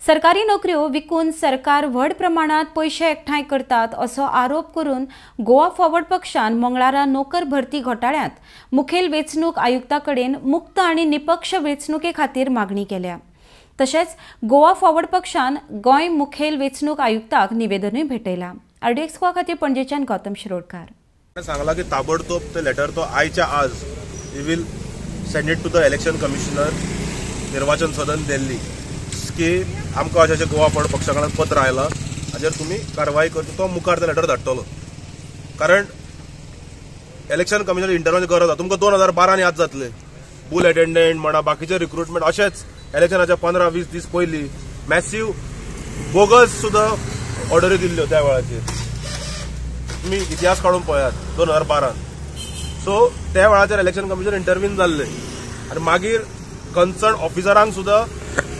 सरकारी नोकऱ्यो विकून सरकार व्हड प्रमाणात पयशे एकठांय करतात असो आरोप करून गोवा फॉरवर्ड पक्षान मंगळारा नोकर भरती घोटाळ्यांत मुखेल वेंचणूक आयुक्ता कडेन मुक्त आनी निपक्ष वेंचणुके खातीर मागणी केल्या. तशेंच गोवा फॉरवर्ड पक्षान गोंय मुखेल वेंचणूक आयुक्ताक निवेदनूय भेटयलां. आरडीएक्स गोवा खातीर पणजेच्यान गौतम शिरोडकार. सांगला की ताबडतोब ते लेटर तो आयच्या आज we will send it to the election commissioner, Nirvachan Sadan, Delhi, की आमकां अशें अशें गोवा फॉरवर्ड पक्षा कडल्यान पत्र आयलां, हाजेर तुमी कारवाय करची. तो मुखार ते लेटर धाडटलो, कारण इलेक्शन कमिशनर इंटरव्यूची गरज आसा. तुमकां 2012 याद जातले, बूल अटेंडंट म्हणा, बाकीचे रिक्रुटमेंट, अशेंच इलेक्शनाच्या 15-20 दीस पयलीं मॅसीव बोगस सुद्दां ऑर्डरी दिल्ल्यो त्या वेळाचेर. तुमी इतिहास काडून पळयात 2012. सो त्या वेळाचेर इलेक्शन कमिशन इंटरव्हीन जाल्ले आनी मागीर कन्सर्न ऑफिसरांक सुद्दां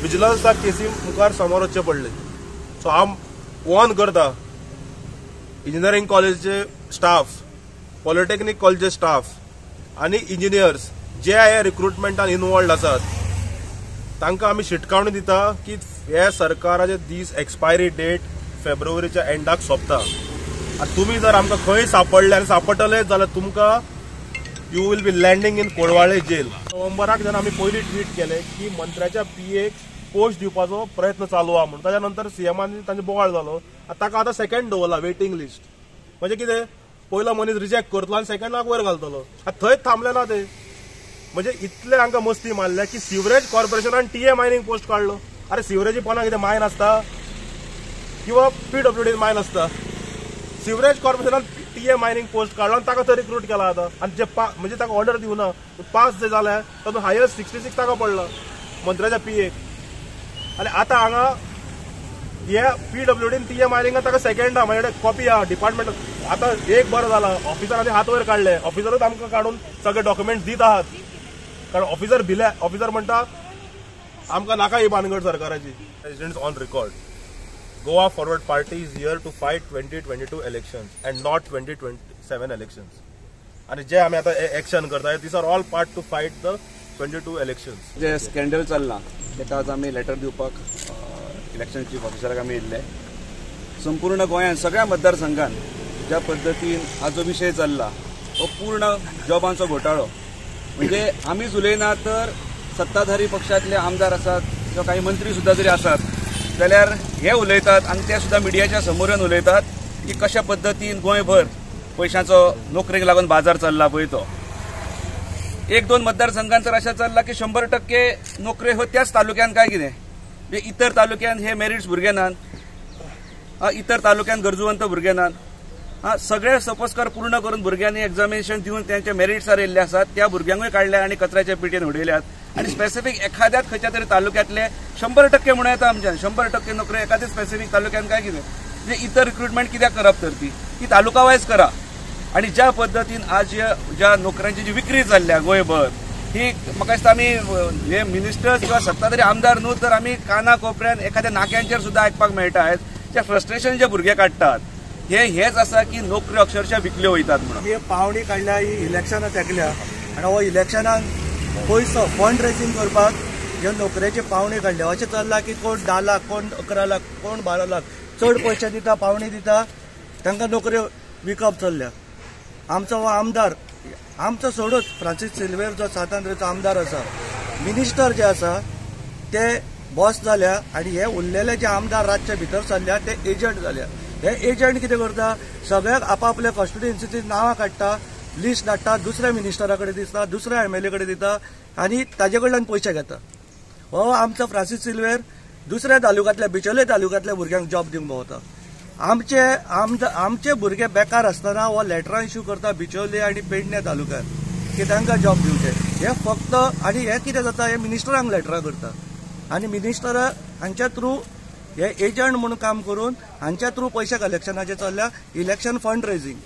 विजिलन्सा केसी मुखार समोर वचचे पडले. सो हांव वॉर्न करता इंजिनियरींग कॉलेजीचे स्टाफ, पॉलिटेक्नीक कॉलेजीचे स्टाफ आनी इंजिनियर्स जे ह्या रिक्रुटमेंटान इनवॉल्ड आसात तांकां आमी शिटकावणी दिता की हे सरकाराचे दीस एक्सपायरी डेट फेब्रुवारीच्या एंडाक सोंपता. आनी तुमी जर आमकां खंय सापडले आनी सापडटले जाल्यार तुमकां you will be landing in Colvale jail. नोव्हेंबराक जेन्ना आमी पयलीं ट्वीट केले की मंत्र्याच्या पीएक पोस्ट दिवपाचो प्रयत्न चालू आहा म्हणून, ताच्या नंतर सीएमान तांचो बोवाळ जालो. आनी ताका आतां सेकंड दवरला वेटींग लिस्ट. म्हणजे कितें, पयलो मनीस रिजेक्ट करतलो आनी सेकंडाक वयर घालतलो. आतां थंयच थांबले ना ते, म्हणजे इतले हांकां मस्ती मारल्या की सिवरेज कॉर्पोरेशनान टीए मायनींग पोस्ट काडलो. अरे सिवरेजी पोना कितें मायन आसता किंवा पीडब्ल्यूडी मायन आसता? सिवरेज कॉर्पोरेशनान टीए मायनींग पोस्ट काडलो आनी ताका थंय रिक्रूट केला आतां. आनी जे म्हणजे ताका ऑर्डर दिवना, पास जे जाले तातूंत हायस्ट 66 ताका पडला मंत्र्याच्या पीएक. आनी आतां हांगा हे पीडब्ल्यूडीन टीए मायनिंगान ताका सेकंड आहा, म्हणजे कॉपी आहा डिपार्टमेंट. आतां एक बरें जाला, ऑफिसरांनी हात वयर काडले, ऑफिसरूच आमकां काडून सगळे डॉक्युमेंट्स दीत आहात, कारण ऑफिसर भिले. ऑफिसर म्हणटा आमकां नाका ही भानगड सरकाराची. President on record, Goa Forward Party is here to fight 2022 elections and not 2027 elections. आनी जे आमी आतां एक्शन करता, these are all part to fight the 22 elections. J scandal चल्लां ताका आज आमी लेटर दिवपाक इलेक्शन चीफ ऑफिसराक आमी येयल्ले. संपूर्ण गोंयांत सगळ्या मतदारसंघान ज्या पद्दतीन आज जो विशय चल्ला हो पूर्ण जॉबांचो घोटाळो. म्हणजे आमीच उलयना तर सत्ताधारी पक्षांतले आमदार आसात किंवा काही मंत्री सुद्दां जरी आसात जाल्यार हे उलयतात आनी ते सुद्दां मिडियाच्या समोर येवन उलयतात की कशा पद्दतीन गोंयभर पयशांचो नोकरेक लागून बाजार चल्ला पळय तो. 1-2 मतदारसंघान तर अशें चल्लां की 100% नोकऱ्यो ह्यो त्याच तालुक्यान काय कितें, म्हणजे इतर तालुक्यान हे मेरिट्स भुरगे नात, इतर तालुक्यान गरजूवंत भुरगे नात. सगळे सोपस्कार पूर्ण करून भुरग्यांनी एग्जामिनेशन दिवन त्यांचे मेरिट्सार येयल्ले आसात त्या भुरग्यांकूय काडल्या आनी कचऱ्याच्या पेटयेन उडयल्यात. आनी स्पेसिफीक एखाद्याच खंयच्या तरी तालुक्यांतले 100% म्हणूं येता आमच्यान 100% नोकऱ्यो एखाद्या स्पेसिफीक तालुक्यान काय कितें, म्हणजे इतर रिक्रुटमेंट कित्याक करप तर ती तालुका वायज करा. आनी ज्या पद्दतीन आज ज्या नोकऱ्यांची जी विक्री चल्ल्या गोंयभर ही म्हाका दिसता आमी हे मिनिस्टर्स किंवा सत्ताधारी आमदार न्हू तर आमी काना कोपऱ्यान एखाद्या नाक्यांचेर सुद्दां आयकपाक मेळटा. आयज जे फ्रस्ट्रेशन जे भुरगे काडटात हे हेच आसा की नोकऱ्यो अक्षरशः विकल्यो वयतात म्हणून. ही पावणी काडल्या, ही इलेक्शनां तेकल्या आनी हो इलेक्शनाक पयसो फंड रेजींग करपाक ह्यो नोकरेची पावणी काडल्या. अशें चल्लां की कोण 10 लाख, कोण 11 लाख, कोण 12 लाख चड पयशे दिता, पावणी दिता, तांकां नोकऱ्यो विकप चल्ल्या. आमचो हो आमदार, आमचो सोडूच फ्रांसीस सिल्वेर जो सांत आंद्रेचो आमदार आसा, मिनिस्टर जे आसा ते बॉस जाल्या आनी हे उरलेले जे आमदार रातचे भितर सरल्या ते एजंट जाल्या. हे एजंट कितें करता, सगळ्याक आपापल्या कॉन्स्टिट्युएन्सीची नांवां काडटा, लिस्ट धाडटा, दुसऱ्या मिनिस्टरा कडेन दिता, दुसऱ्या एमएलए कडेन दिता आनी ताजे कडल्यान पयशे घेता. हो आमचो फ्रांसीस सिल्वेर दुसऱ्या तालुक्यांतल्या, बिचोले तालुक्यांतल्या भुरग्यांक जॉब दिवंक भोंवता. आमचे आमचे भुरगे बेकार आसतना हो लेटरां इश्यू करता बिचोले आनी पेडणे तालुक्यात की तांकां जॉब दिवचे. हे फक्त आनी हे कितें जाता, हे मिनिस्टरांक लेटरां करता आनी मिनिस्टर हांच्या थ्रू हे एजंट म्हणून काम करून हांच्या थ्रू पयशे कलेक्शनाचे चल्ल्या, इलेक्शन फंड रेजींग.